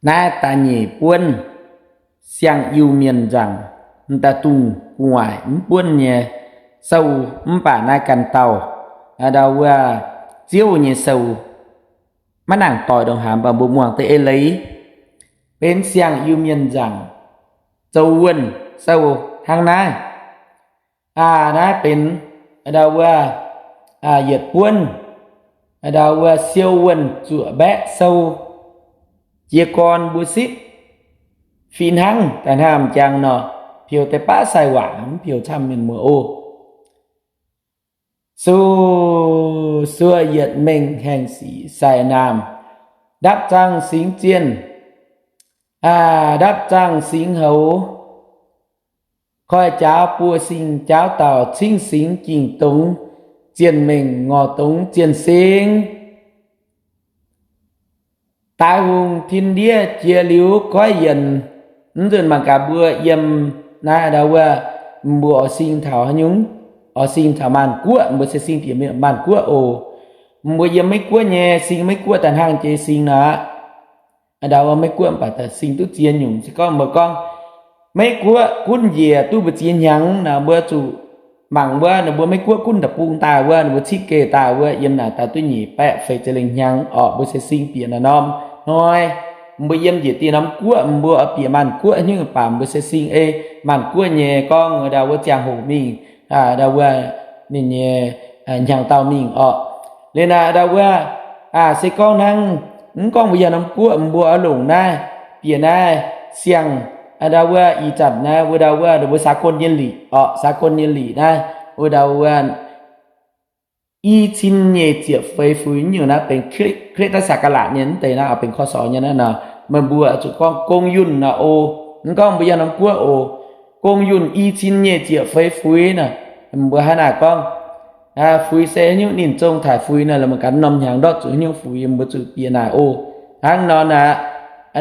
naaiv da'nyeic buonv siang-Iu-Mienh nzaangc, m'daaih dungh gu'nguaaic mv buonv nyei sou, mv baac naaiv ganh dauh, aa, ndau wuov Ziouv nyei sou, maiv nangc doix ndongc haaix, mv baac mbuo muangx deix eix leiz benx siang-Iu-Mienh nzaangc zoux wuonh sou hnangv naaiv. Aa, naaiv benx, aa, ndau wuov, aa, yietc buonv, aa, ndau wuov siou wuonh zuoqc mbaeqv sou, jiez gorn mbuo sipv fih hnangv daaih hnangv m'jangc nor, peux deix baav sai waac, mv peux camv mienh muoz oc. Su, suov yietc mengh haengh sic sai naamh, ndapv zaangh singx zienh, aa, ndapv zaangh singx houx, koi jaauv buo sing jaauv dauh, cingv singx ging dongz zienh mengh, ngorc dongz zienh singx. Daaix hungh tin ndiev jiex liuz goiv yienc. Mv nzunc mangc gaax mbuo yiem naaiv ndau wuov, mbuo oix sing taux haaix nyungc? Oix sing taux maanh guoqv, mbuo se sing bieqc maanh guoqv oc. Mbuo yiem Meiv Guoqv nyei sing Meiv Guoqv daaih hnangv jiex sing nor aqv. Ndau wuov Meiv Guoqv mv baac daaih sing duqv ziex nyungc. Se gorngv mbuo gorngv Meiv Guoqv gunv njiec duqv mbu'ziex hnyangx nor, mbuo zuqc mangc wuov, ninh mbuo Meiv Guoqv gunv da'bung daaih wuov, ninh mbuo citv geh daaih wuov, yiem naaic daaih duqv nyic baeqv feix ziepc lengh hnyangx orqc. Mbuo se sing bieqc naaiv norm hnoi. Mbuo yiem njiec dieh norm guoqv, mbuo oix bieqc maanh guoqv haaix nyungc baac mbuo se sing ei maanh guoqv nyei gorngv ndau wuov ziangh hoc mingh, ndau wuov ninh nyei hnyangx dauh mingh orqc. Liuz naaic ndau wuov, se gorngv hnangv, mv gorngv mbuo yiem norm guoqv, mbuo oix longc naaiv, bieqc naaiv siang, ndau wuov ih zanc naaiv wuov ndau wuov, ndau wuov สากล nyei lic orqc, สากล nyei lic naaiv wuov ndau wuov i cin nyic ziepc feix fuix nyungc naaiv benx คริสตศักราช nyei, mv deix naaiv oix benx ค.ศ. nyei naaiv nor, meih mbuo zuqc gorngv gong yunh nor oc. Mv gorngv mbuo yiem norm guoqv oc, gong yunh i cin nyic ziepc feix fuix nor, mbuo hnangv naaic gorngv, fuix se haaix nyungc, ninh zong taaix fuix nor, la'maah gaax norm hnyangx ndortv zuqc haaix nyungc fuix, mbuo zuqc bieqc naaic oc. Hnangv nor naaic,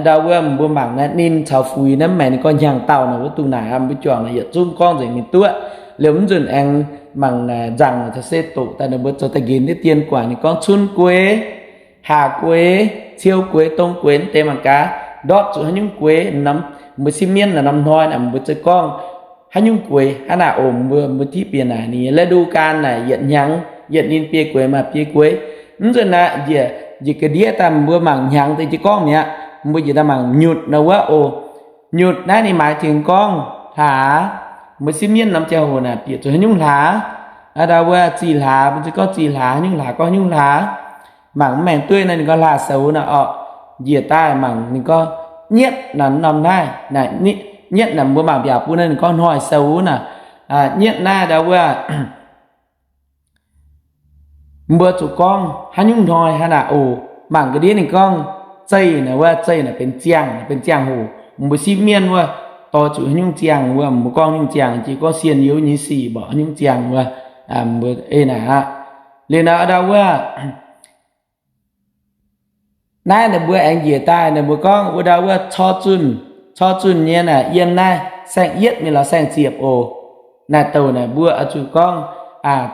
ndau wuov mbuo mangc naaiv ninh caux fuix naaiv maengx ninh gorngv hnyangx dauh nor, wuov dungh naaic mbuo juangc naaic yietc zungv gorngv nzengc mingh duqv. Liuz mv nzunc aengx mangc naaic nzangc naaic se doqc daaih ninh mbuo zoux daaih nqenx deix dien guangc ninh gorngv cun gueix, haac gueix, ciou gueix, dong gueix, mv deix mangc gaax ndortv zuqc haaix nyungc gueix. Mbuo sipv mienv naaic norm hnoi naaic mbuo zuqc gorngv haaix nyungc gueix hnangv naaic oc. Mbuo, mbuo tiqv bieqc naaic ninh nyei ฤดูกาล naaic yietc hnyangx yietc ninh biei gueix maaih biei gueix. Mv nzunc naaic njiec, njiec ga'ndiev daaih mbuo mangc hnyangx deix jiez gorngv mi'aqv. Mbuo njiec daaih mangc nyutc nor wuov oc. Nyutc naaiv ninh หมายถึง gorngv hlaax. Mbuo sipv mienv norm ziangh hoc naaic bieqc zuqc haaix nyungc hlaax, ndau wuov zih hlaax, mbuo zuqc gorngv zih hlaax, haaix nyungc hlaax gorngv haaix nyungc hlaax. Mangc mv maengx dueiv naaiv ninh gorngv hlaax soux nor orqc. Njiec daaih mangc ninh gorngv nyietv naaic norm naaiv, nyietv naaic mbuo mangc mbiaauc bun naaiv ninh gorngv hnoi soux naaic. Nyietv naaiv ndau wuov mbuo zuqc gorngv haaix nyungc hnoi hnangv naaic oc. Mangc ga'ndiev ninh gorngv zeih naaic wuov, zeih naaic benx ziangh, benx ziangh hoc. Mbuo sipv mienv wuov, doix zuqc haaix nyungc ziangh wuov, mbuo gorngv nyungc ziangh, jiex gorngv sienh youz nyei sic mborqc haaix nyungc ziangh wuov, mbuo ei naaic aqv. Liuz naaic ndau wuov naaiv ninh mbuo aengx njiec daaih ninh mbuo gorngv wuov ndau wuov cor zunh, cor zunh nyei naaic yiem naaiv saeng-yietv mingh lorz saeng-ziepc oc. Naaiv douc naaic mbuo oix zuqc gorngv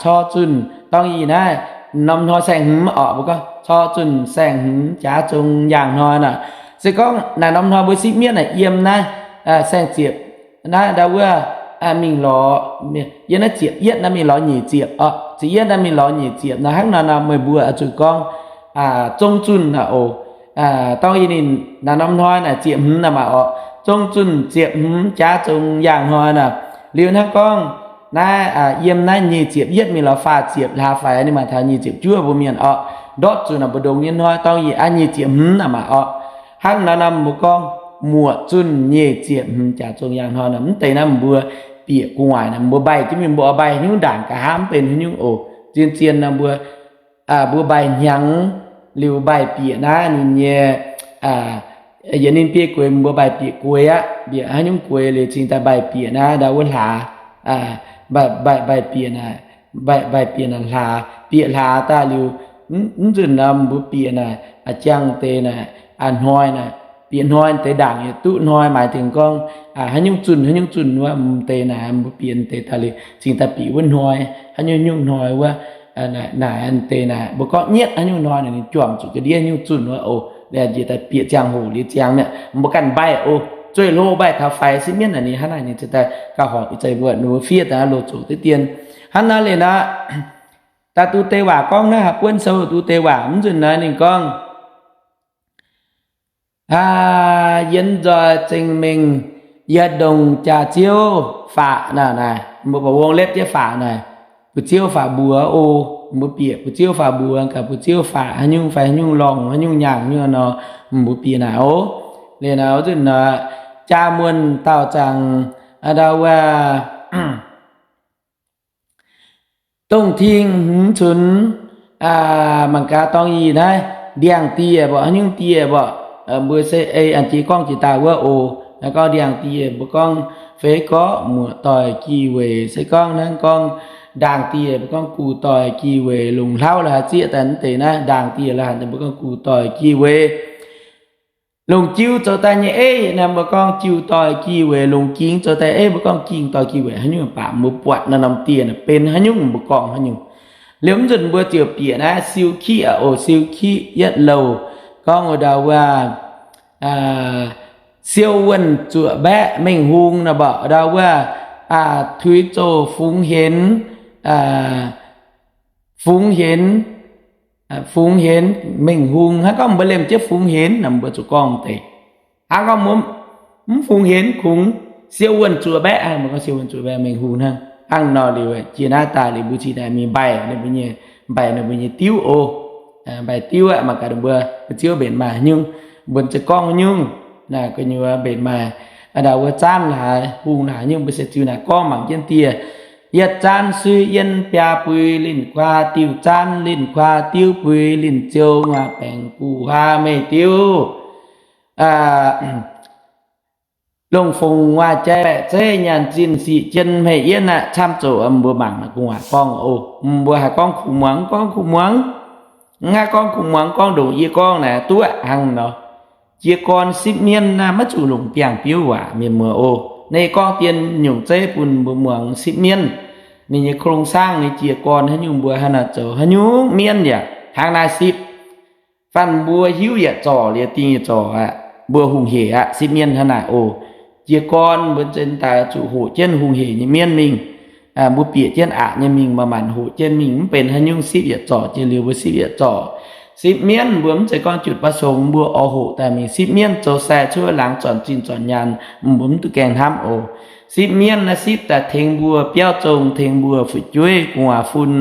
cor zunh dorng ih naaiv norm hnoi saeng-hmz orqc, mbuo gorngv cor zunh saeng-hmz jaax zong yaangh hnoi naaic. Se gorngv naaic norm hnoi mbuo sipv mienv naaic yiem naaiv saeng-ziepc naaiv ndau wuov mingh lorz, yiem naaiv ziepc yietv naaiv mingh lorz nyic ziepc orqc, ziepc yietv naaiv mingh lorz nyic ziepc naaic hnangv naaic nor meih mbuo oix zuqc gorngv zong zunh naaic oc. Dorng ih ninh naaic norm hnoi naaic ziepc hmz naaic maah orqc, zong zunh ziepc hmz jaax zong yaangh hnoi naaic. Liuz hnangv gorngv naaiv yiem naaiv nyic ziepc yietv mingh lorz faah ziepc hlaax faix ninh maaih taux nyic ziepc juov mbuo mienh orqc. Ndortv zuqc naaic mbu'ndongx nyei hnoi dorng ih aqv nyic ziepc hmz naaic maah orqc. Hnangv naaic nor mbuo gorngv muoqc zunh nyic ziepc hmz jaax zong yaangh hnoi naaic. Mv deix naaiv mbuo bieqc gu'nguaaic naaic mbuo mbaih jienv mingh mbuo oix mbaih haaix nyungc ndaangc nqa'haav mv benx haaix nyungc oc. Zien-zien naaic mbuo, mbuo mbaih hnyangx liuz mbaih bieqc naaiv ninh nyei, yietc ninh biei gueix mbuo mbaih bieqc gueix aqv. Bieqc haaix nyungc gueix liuz cingx daaih mbaih bieqc naaiv ndau wuov hlaax, mbaih bieqc naaic, mbaih bieqc naaic hlaax, bieqc hlaax daaih liuz, mv nzunc nor mbuo bieqc naaic jangx deix naaic hnoi naaic, bieqc hnoi deix ndaangc yietc duqv hnoi หมายถึง gorngv haaix nyungc zunh haaix nyungc zunh wuov, mv deix naaic mbuo bieqc deix daaih liuz cingx daaih bieqc wuov hnoi, haaix nyungc nyungc hnoi wuov, naaic deix naaic mbuo gorngv nyietv haaix nyungc hnoi naaic ninh juangc zuqc ga'ndiev haaix nyungc zunh wuov oc. Njiec daaih bieqc ziangh hoc liuz ziangx mi'aqv, mbuo ganh mbaih oc. Zueih hlo mbaih taux faix sieqv mienv naaic, ninh hnangv naaic ninh ziouc daaih gauh horpc ih zanc mbuo ninh mbuo fiev daaih loz zoqc diqv dien. Hnangv naaiv liuz nor, daaih duqv deix waac gorngv naaiv, haaix buonv sou duqv deix waac mv nzunc naaiv ninh gorngv, Aa, yie nzoih zengc mengh, yie ndongc jaax-ziouv faqv naaic, naaic mbuo baac wong lepv jienv faqv naaic, buoz-ziouv faqv mbuox oc. Mbuo bieqc buoz-ziouv faqv mbuox gaax, buoz-ziouv faqv haaix nyungc fai haaix nyungc lorngh, haaix nyungc nyaangh nyungc nor, mbuo bieqc naaic oc. Liuz naaic wuov nzunc naaic, jaa muonh dauh zaangc, ndau wuov, dongh ting hmz cunx, mangc gaax dorngx yie naaiv, ndiangx-dieh mborqv, haaix nyungc dieh mborqv, mbuo se ei an jiex gorngv jiex daaih wuov oc. Naaiv gorngv ndiangx-dieh, mbuo gorngv feix gorqv muoqc doic jih weic. Se gorngv hnangv gorngv ndaangc-dieh, mbuo gorngv guv doic jih weic. Longc hlauv la'haaix zieqv daaih mv deix naaiv, ndaangc-dieh la'haaix deix mbuo gorngv guv doic jih weic. Longc jiu zoux daaih nyei eiv naaiv, mbuo gorngv jiu doic jih weic. Longc ging zoux daaih eiv, mbuo gorngv ging doic jih weic. Haaix nyungc baac mbuo buatc naaiv norm dieh naaic benx haaix nyungc, mbuo gorngv haaix nyungc. Liuz mv nzunc mbuo ziouc bieqc naaiv siou kiqv oc. Siou kiqv yietv louh gorngv wuov ndau wuov, siou wuonh zuoqc mbaeqc mengh hung naaic mborqv ndau wuov, tuix zoux fungx hienx, fungx hienx, fungx hienx mengh hung. Hnangv gorngv mbuo lemh jienv fungx hienx naaic, mbuo zuqc gorngv deix. Hnangv gorngv mv fungx hienx kungx siou wuonh zuoqc mbaeqc, mbuo gorngv siou wuonh zuoqc mbaeqc mengh hung hnangv. Hnangv nor liuz, jiex naaiv daaih liuz mbuo cingx daaih mingh mbaih ninh mbuo nyei, mbaih ninh mbuo nyei diuv oc. Mbaih diuv aqv, mangc gaax ninh mbuo, mbuo ziouv mbenc maaih haaix nyungc, mbuo za'gengh gorngv haaix nyungc. Naaic gu'nyuoz mbenc maaih ndau wuov zaanv la'haaix, hungh la'haaix nyungc, mbuo se ziux naaic gorngv mangc jienv dieh. Yietv zaanv suiv yienv biaa bui linh kuaa, diuh zaanv linh kuaa diuv bui linh ziou, nguaaz baengc guv huaav meih diuv, longh fongc nguaaz jai baeqc zeiv, nyaanh zinh sic jien hmei yienv aqv. Camv zoqc mbuo mangc naaic gu'nguaaic gorngv oc. Mbuo haih gorngv kuh muangx, gorngv kuh muangx, mv haih gorngv kuh muangx, gorngv ndongc yie gorngv naaic duqv hnangv nor. Jiez gorn sipv mienv naaiv maiv zuqc longc biangh biouv waac, mienh muoz oc. Naaiv gorngv dien nyungc zeiv bun mbuo muangx sipv mienv. Ninh nyei โครงสร้าง nyei jiez gorn haaix nyungc mbuo hnangv naaic zoux, haaix nyungc mienv yaac hnangv naaiv sipv. Fanh mbuo hiuv yietc zorc liuz dingh yietc zorc aqv, mbuo hungh hec aqv. Sipv mienv hnangv naaic oc. Jiez gorn mbuo zinh daaih zuqc hoqc jienv hungh hec nyei mienv mingh. Mbuo bieqc jienv aqc nyei mingh, manc-manc hoqc jienv mingh, mv benx haaix nyungc. Sipv yietc zorc jiex liuz mbuo sipv yietc zorc. Sipv mienv mbuo mv zeiz gorngv jutc ba'songx mbuo oix hoqc daaih mingh sipv mienv zoux sai cuotv laangz, zornc zinh zornc nyaanh, mbuo mv duqv gaengh hnamv oc. Sipv mienv naaiv sipv daaih tengx mbuo biauv zong, tengx mbuo fu'jueiv gu'nguaaz fun,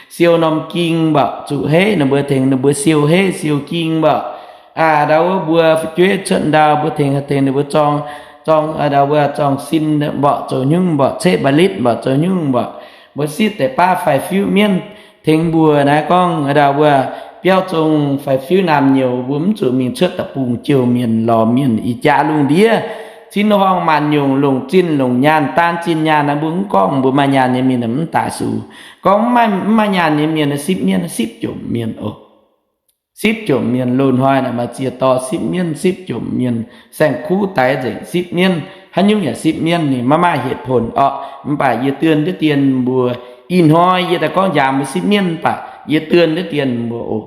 siou norm ging mborqv zuqc heiv, ninh mbuo tengx ninh mbuo siou heiv siou ging mborqv. Ndau wuov mbuo fu'jueiv cuotv ndau, mbuo tengx, tengx ninh mbuo zorng, zorng, ndau wuov zorng sin mborqv zoux nyungc mborqv, ceqv mba'litv mborqv zoux nyungc mborqv. Mbuo sipv deix baav faix-fiuv mienv tengx mbuo naaiv gorngv ndau wuov biauv zong faix-fiuv naamh nyouz, mbuo mv zuqc mingh cuotv da'bungh jouh mienh lorz mienh ih jaax lungh ndiev. Cin horngh maanc nyungc longc zinh longc nyaanh, daan zinh nyaanh naaiv mbuo mv gorngv, mbuo maaih nyaanh nyei mienh mv daaih sux. Gorngv mv maaih, mv maaih nyaanh nyei mienh sipv mienv sipv jomc mienh oc. Sipv jomc mienh. Loz-hnoi naaic maaih ziex dorh sipv mienv sipv jomc mienh, saeng-kuv daix nzengc sipv mienv, haaix nyungc yaac sipv mienv, ninh maiv maaih เหตุผล orqc. Mv baac yie เตือน ndiev dien mbuo, ih hnoi yie daaih gorngv njaaux mbuo sipv mienv, mv baac yie เตือน ndiev dien mbuo oc.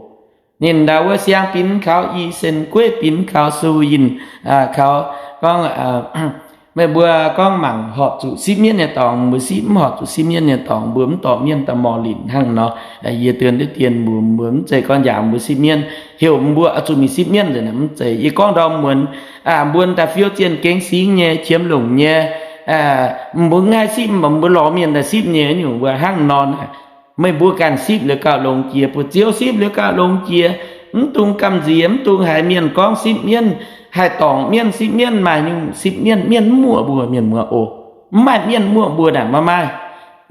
Ninh ndau wuov siang binx kaux i, sen gueiv binx kaux su, yinh kaux gorngv meih mbuo gorngv mangc horpc zuqc sipv mienv nyei dorngx, mbuo sipv, mv horpc zuqc sipv mienv nyei dorngx, mbuo mv dorh mienv daaih morh linc hnangv nor. Yie เตือน ndiev dien mbuo, mbuo mv zeiz gorngv njaaux mbuo sipv mienv, heuc mbuo oix zuqc mingh sipv mienv nzengc, mv zeiz. Yie gorngv ndorm muonz, mbuo daaih fiou zienh gengx singx nyei, qiemx longc nyei, mbuo mv haih sipv, mbuo lorz mienh daaih sipv nyei nyungc, mbuo hnangv nor naaic. Meih mbuo ganh sipv liuz gauh longx jiex, buoz-ziouv sipv liuz gauh longx jiex. Mv dungx gamh nziex, mv dungx haiz mienh gorngv sipv mienv haih dorngc mienv, sipv mienv maaih nyungc, sipv mienv, mienv mv muoqc mbuo, mienh muoz oc. Mv maaih mienv muoqc mbuo naaic, maiv maaih.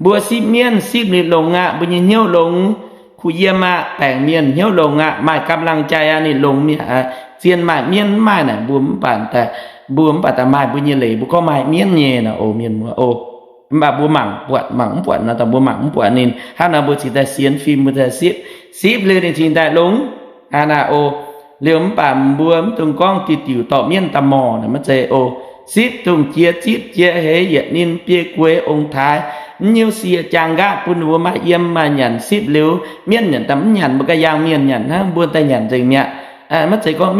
Mbuo sipv mienv sipv liuz longx aqv, mbuo nyei hnyouv longx, kuh yiem aqv, baengc mienh hnyouv longx aqv, maaih กำลังใจ aqv, ninh longx mi'aqv, zien maaih mienv mv maaih naaic, mbuo mv baac daaih, mbuo mv baac daaih maaih mbuo nyei leiz, mbuo gorngv maaih mienv nyei naaic oc, mienh muoz oc. Mv baac mbuo mangc buatc mangc mv buatc nor, daaih mbuo mangc mv buatc ninh hnangv nor, mbuo cingx daaih sienx fim, mbuo daaih sipv, sipv liuz ninh cingx daaih longx aqv naaic oc. Liuz mv baac mbuo mv dungx gorngv diuh diuc dorh mienv daaih morh naaic, maiv zeiz oc. Sipv dungx jiex zipv jiex heix, yietc ninh biei gueix ong-taaix, mv nyiuv sie jaang nqaatv bun ninh mbuo maaih yiem maaih nyanc. Sipv liuz mienv nyanc daaih mv nyanc, mbuo ga'yaangh mienh nyanc hnangv, mbuo daaih nyanc nzengc mi'aqv. Maiv zeiz gorngv